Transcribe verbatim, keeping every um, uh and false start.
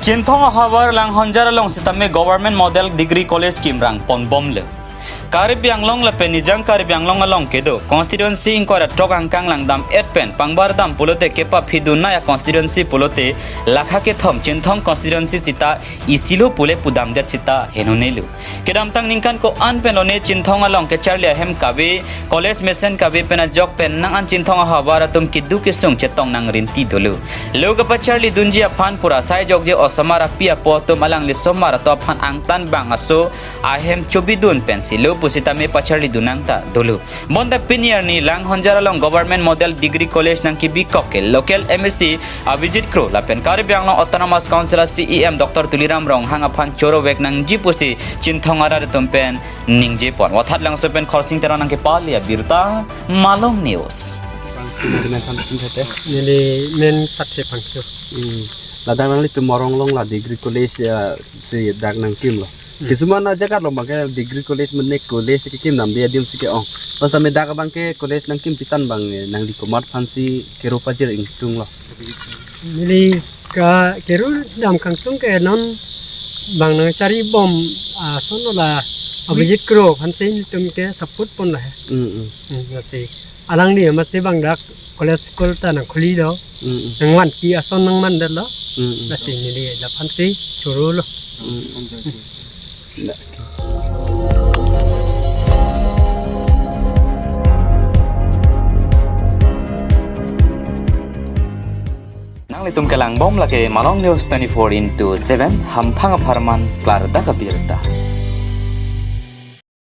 Chinthong ahavar Langhonjar along sitame Government Model Degree College kimrang ponbomlo. Karbi Anglong lapen Nijang Karbi Anglong along kedo constituency ingkoi ra throk angkang langdam-et pen pangbar dam pulote kepaphidun nai a-constituency pulote lakha kethom Chinthong constituency sita isilo pule pudamdet sita henonelo. Kedamtang ningkan ko-an pen lone Chinthong along kecharli ahem kave, college mesen kave pen ajok pen nang an Chinthong ahavar atum keduk kesung chetong nangrinti dolo. Lo kapacharlidunji aphan pura sai jokje osomar api apo atum alangli osomar atum aphan angtan bang aso ahem chobidun pensi lo pusitame pacharlidun nangta dolo. Bonta pini arni Langhonjar along Government Model Degree College nangkebikok ke local M A C Abhijit Kro lapen Karbi Anglong Autonomous Council a-C E M Doctor Tuliram Ronghang aphan chorovek nangji pusi Chinthong arat atum pen ningjepon. Wathat Langso pen Khorsing Teron nangkepali abirta, Malong News. Neli men Sathe Phangcho. Hmm. Ladak nanglitum Morong along la degree college, eh, si dak nangkimlo. Hmm. Kisuman ajaga along abangke degree college mene college kekim nambi adim si ke-ong. Pas tame dak abangke college nangkim pitan abang, eh, nangli komat aphansi kero pajir ingtunglo. Neli ka kero dam kangtung ke non bang nangchari bom, ah, ason lo la Abhijit Kro aphansi nelitum ke support ponlo he. Hmm, hmm. Hmm, lasi alangli amatsi bang dak college school ta nangkhuli lo. Mm, mm. Nangvanpi ason nangmandetlo. Mm, mm. Lasi neli laphansi chorolo. Mm. Na- Nanglitum kelangbom lake Malong News twenty-four into seven, hamphang apharman klardak abirta.